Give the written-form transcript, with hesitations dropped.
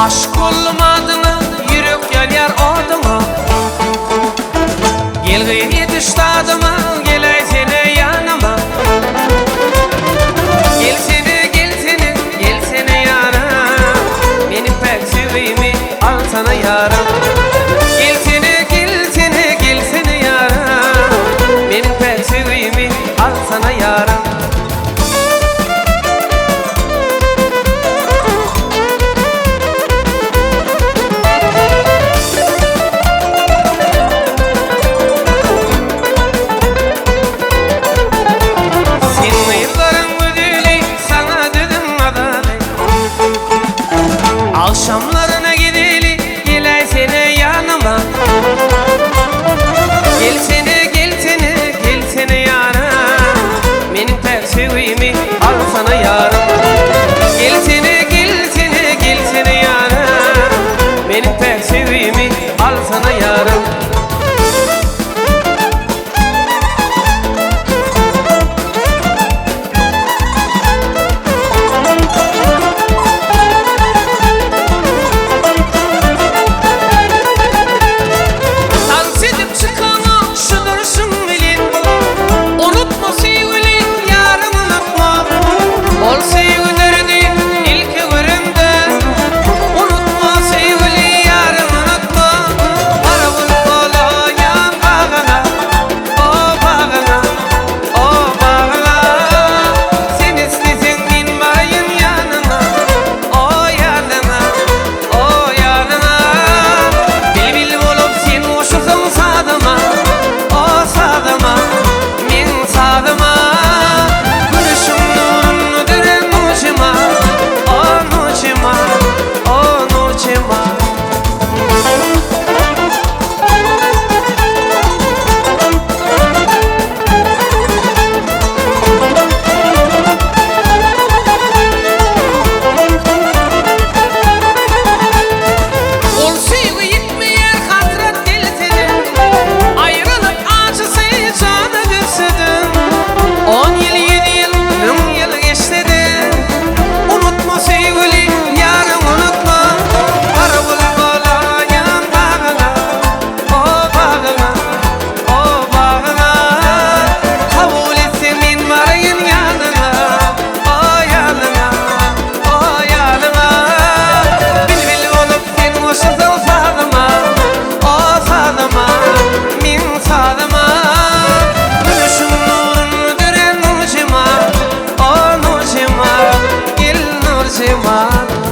Aşyk boldum adyňa, ýürek ýanýar oduňa. Gel gyz ýetiş dadyma, geläýsene ýanyma. Gelsene, gelsene, gelsene ýara. Meniň päk söýgimi alsana ýara. Gelsene, gelsene, gelsene ýara. Meniň päk söýgimi alsana ýara. Sen gyzlaryň gözeli, saňa düzüm mazaly. Agşamlaryna gezeli, geläýsene ýanyma. Gelsene, gelsene, gelsene ýana. Meniň päk söýgimi alsana ýarym. Gelsene, gelsene, gelsene ýana. Meniň päk söýgimi alsana ýarym. Tans edip çykaňa şu durşuň bilen. Unutma söýgüli ýaryň unutma. Ol söýgi döredi ilki görende. Unutma söýgüli ýaryň unutma. Garawul bolaýan bagyňa, o bagyňa, o bagyňa. Sen isleseň men baraýyn ýanyňa, o ýanyňa, o ýanyňa. Bilbil bolup sen goşulsaň sazyma, o sazyma, meň sazyma. Gülüşiň nuruny deren nurjuma, o nurjuma, o nurjuma. Ol söýgi ýitmeýär hasrat gelse-de, Aýralyk ajysy jana düşse-de, On ýyl, ýüz ýyl, müň ýyl geçse-de, Unutma söýgüli ýaryň unutma. Garawul bolaýan bagyňa, o bagyňa, o bagyňa. Kabul etseň men baraýyn ýanyňa, o ýanyňa, o ýanyňa. Bilbil bolup sen goşulsaň sazyma, o sazyma, meň sazyma. Gülüşiň nuruny dören Nurjemal, o Nurjemal, gel Nurjemal.